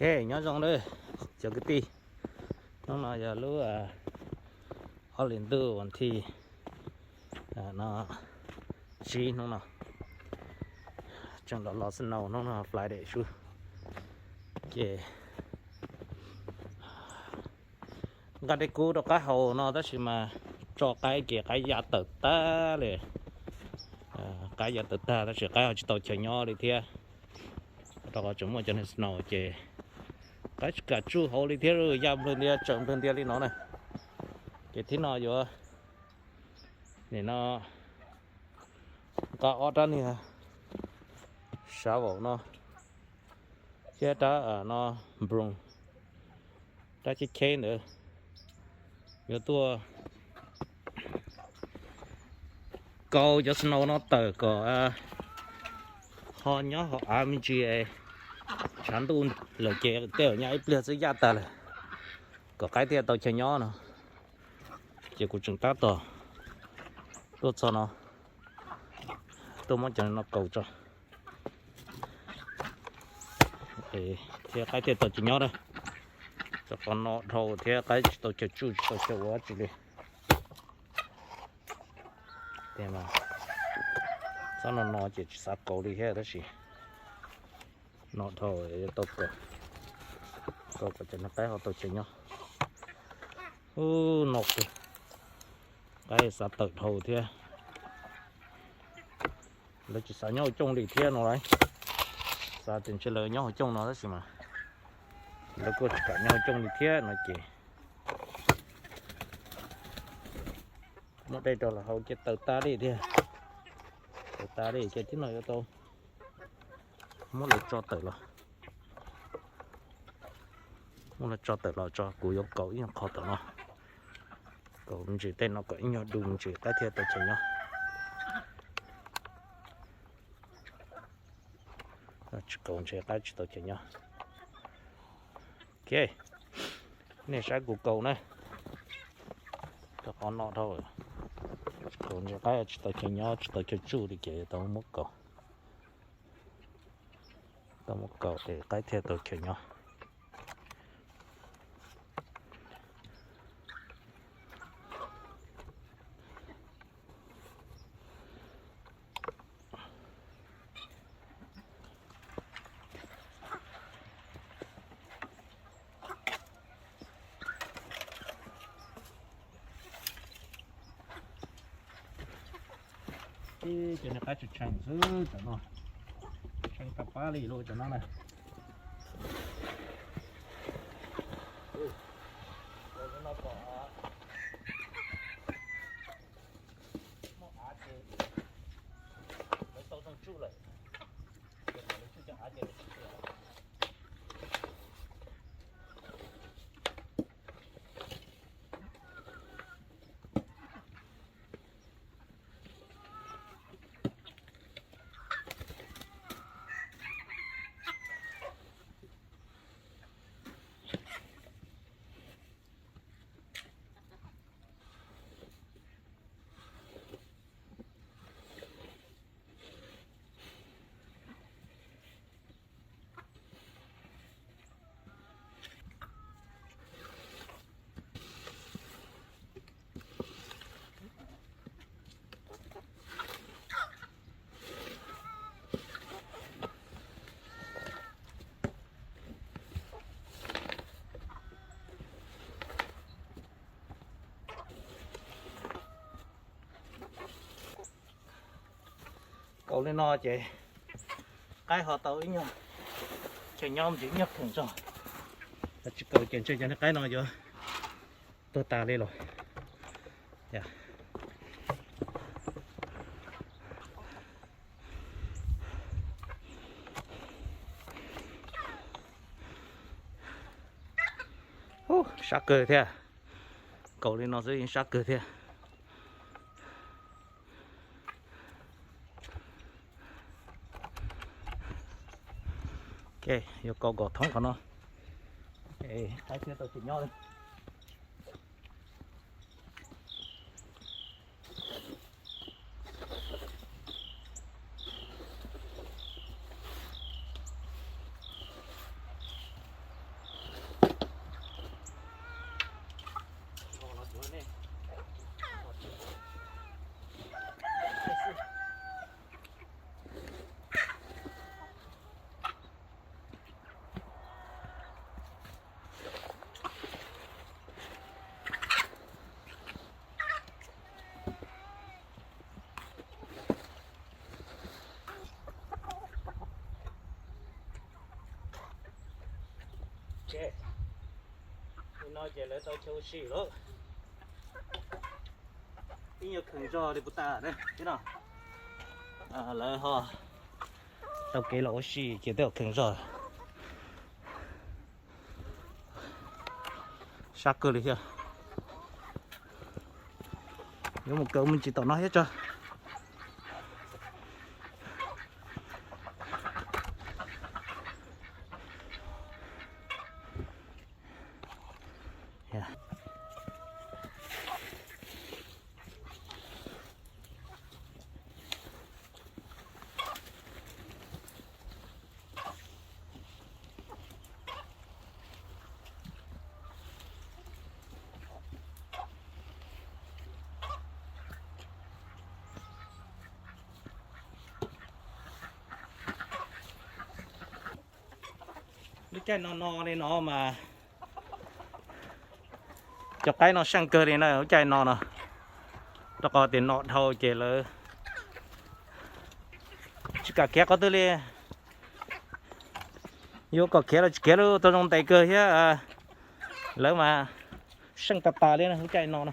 Ok, nyob zoo lawm cov kwv tij. Hnub no yog lub ob hlis ntuj vas thib no, tsib hnub no, tseem los los snow hnub no Friday xwb. Ces nqa dej kub rau qaib haus no tab sis mas tso qaib ces qaib ya tawm tag li. Qaib ya tawm tag tab sis qaib ho tsis tau chaw nyob li thiab, rau qhov tseem muaj cov niag snow ces qaib tsis kam tsuj hauv li thiab, ya nplawg ntias tsawm nplawg ntias li no na. Ces thib no yuav nim no nqa ob rab niag shovel no thiab rab no broom, rab cheb cheb ntawd yuav tuaj kaus cov snow no tawm kom ho nyob hauv av me ntsis, tshav ntuj lawm ces tej zaum nyob ib pliag xwb yaj tag lawm, kom qaib thiaj tau chaw nyob no. Ces kuv tseem tab tom tuaj txog no, tuaj muab cov no kaus tso thiab qaib thiaj tau chaw nyob na. Rau qhov no dhau thiab qaib tsis tau chaw tsuj tsis tau chaw ua dab tsi li. Txhob no no ces tsis xav kaus li thiab tab sis no dhau yuav tau kaus, kaus kom cov niag qaib ho tau chaw nyob. Ub, no qaib xav tawm dhau thiab. Lawv tsis xav nyob hauv cooj li thiab no lauj. Xav tias ntshe lawv nyob hauv cooj no tab sis mas lawv kuj tsis kam nyob hauv cooj li thiab no ces muab dej rau lawv haus ces tawm tas li thiab. Tawm tas li ces tib no yuav tau muab lawv tso tawm los, muab lawv tso tawm los tso, kuv yuav kaus ib nyuag qho tom no, kaus me ntsis tej no kom ib nyuag du me ntsis qaib thiaj tau chaw nyob. Tsis kaus ntshe qaib tsis tau chaw nyob. Ok, nej saib kuv kaus na, rau qhov no dhau, tsis kaus ntshe qaib tsis tau chaw nyob tsis tau chaw tsuj li ces tau muab kaus, tau muab kaus ces qaib thiaj tau chaw nyob. Ib cov niag qaib tshee tshee xwb cov no, tshee tag pab li lub cov no na. Kaus li no ces qaib ho tau ib nyuag chaw nyob ntsis ib nyuag khoom tso. Tsis kaus ces ntshe cov niag qaib no yuav tuag tas li los. Sab kawg thiab, kaus li no xwb yeej sab kawg thiab. Ok, yuav kaus kom thoob qhov no, qaib thiaj tau chaw nyob li. Li no ces lawv tau chaw ua si lawm. Ib nyuag kheev zog li puas tas ne, no lawv ho tau kev los ua si ces tej zaum kheev zog. Sab kawg li thiab. Yuav mus kaw me ntsis tom no thiab tso. Lub caij no no li no mas cov qaib no seej kawg li na, lub caij no no, rau qhov tias no dhau ces lawv tsis kam khiav qhov twg li. Yuav kom khiav los tsis khiav li, tau zoo ntes kawg thiab. Lawv mas seej tas tas li na, lub caij no no.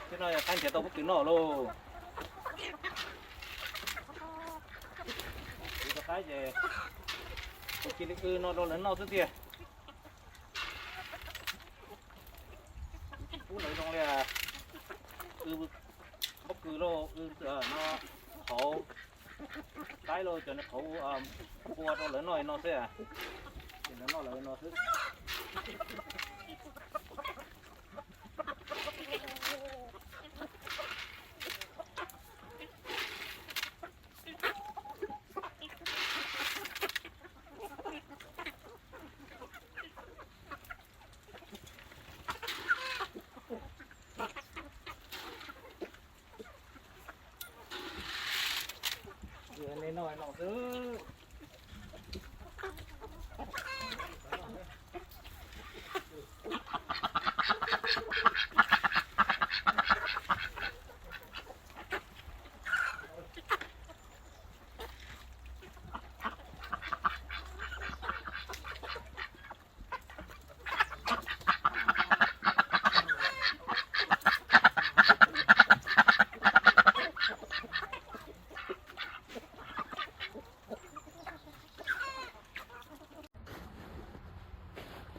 Thiab no yog qaib nrhiav tau pob kws noj lauj. Kuv cov qaib ces kuv cia li w no rau lawv noj xwb tiag. Tsis pub lawv zoo li w pob kws lauj, w no qhauv qaib lauj, cov qhauv qhua rau lawv noj no xwb. Ces lawv noj lawv no xwb.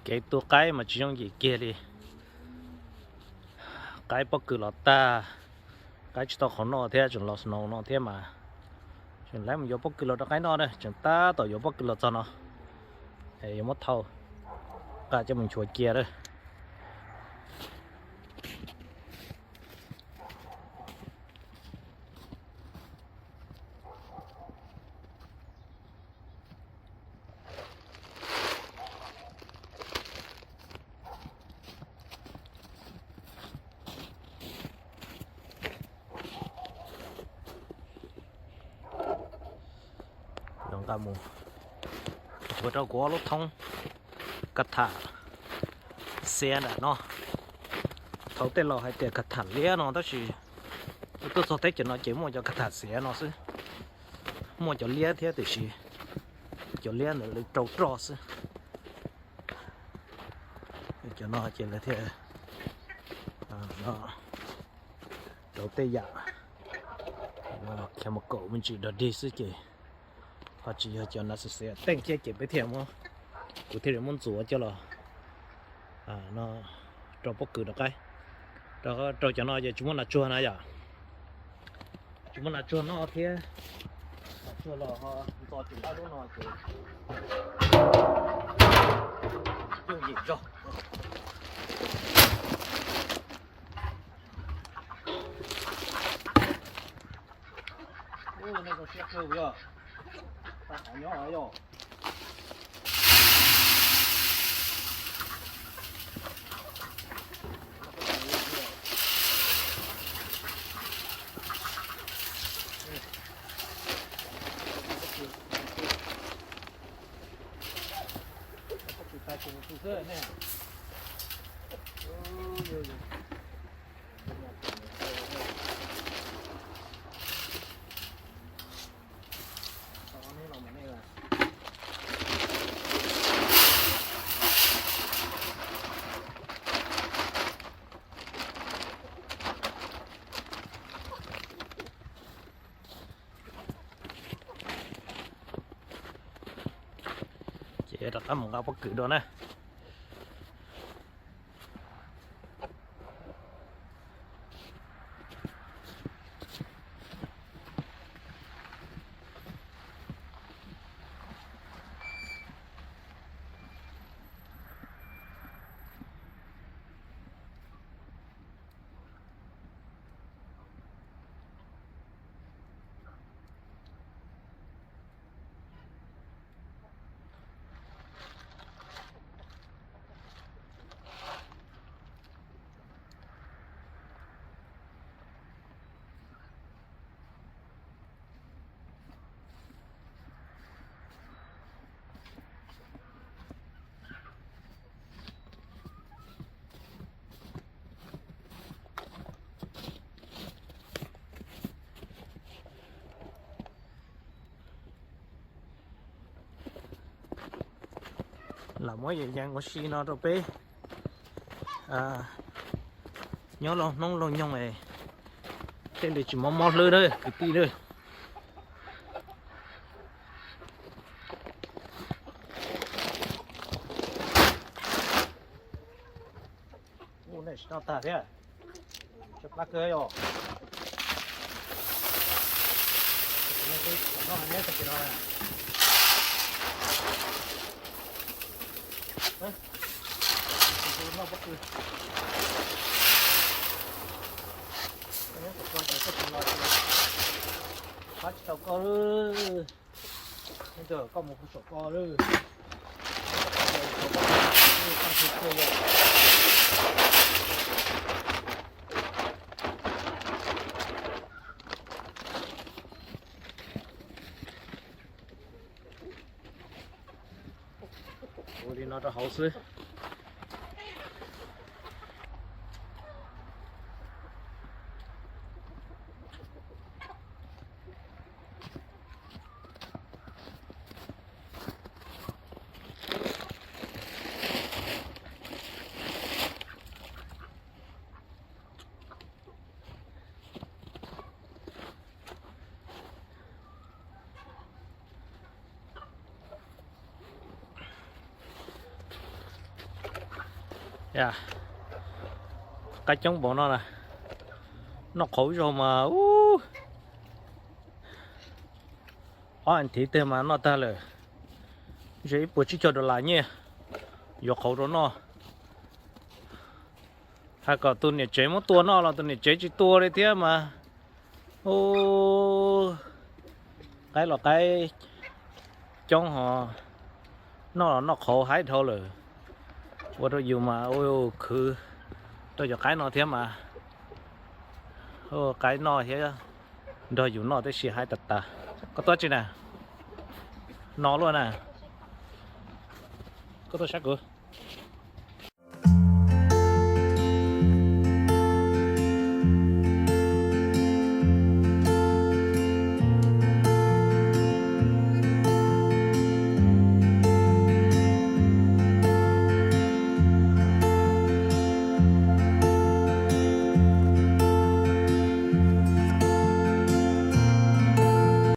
Kev tu qaib mas tsis yooj yim kiag li. Qaib pob kws los tag, qaib tsis tau qhov noj thiab, tseem los snow no thiab mas tseem lawv mus yuav pob kws los rau qaib noj na, tseem tab tom yuav pob kws los txog no. Yuav muab thau, qa coj mus nchuav cia lawm. Los nqa mus ua rau kuv ob lub thoob ka tham xiav nram no. Thaum tej laus hais tias ka tham liab no, tab sis tuaj txog teb chaws no ces muaj cov ka tham xiav no xwb. Muaj cov liab thiab tiam sis cov liab ntawd lawv rau roj xwb. Cov no ces lawv thiaj rau tej yam chemical me ntsis dog dig xwb ces ho tsis yog cov na xav xav teej thiab ces peb thiaj muab, kuv thiaj li muab ntxuav coj los no rau pob kws rau qaib. Rau cov no ces tsis muaj nas tsuag na yom, tsis muaj nas tsuag noj thiab. Tuaj los ho ntxo tsis qab lub no ces yooj yim zog. Ub, nej zoo siab kawg yog, tau qhov nyob yog. Ces rov qab mus nqa pob kws dua na. Lam muab yam yees ua si no rau peb nyob laug hnub laug nyoog es thiaj li tsis mob mob hlwb na kwv tij na. Ub, nej tsis noj tag thiab. Tsw plab kawg yom. Noj pob kws. Nyob tom ko ces koj tsis los ces pab tsis tau koj lawm. Nyob ntawm koj mus kuv saum ko lawm. Ua li no rau hauv xwb. Qaib coob npaum no na, noj qhauv zaug mas ub, ob as thiv twg mas noj tag lawm. Ze ib puas tsib caug dollar nyiaj yuav qhauv rau noj. Hais kom tus niam tsev muab tua noj los tus niam tsev tsis tua li thiab mas. Ub, qaib los qaib coob ho noj los noj qhauv haib dhau lawm. Ua rau yus mas ua khwv rau cov qaib no thiab mas. Qaib noj thiab nrog yus noj tib si haib tas tas. Koj tuaj tsi na? No luaj na. Koj tuaj saib kuv.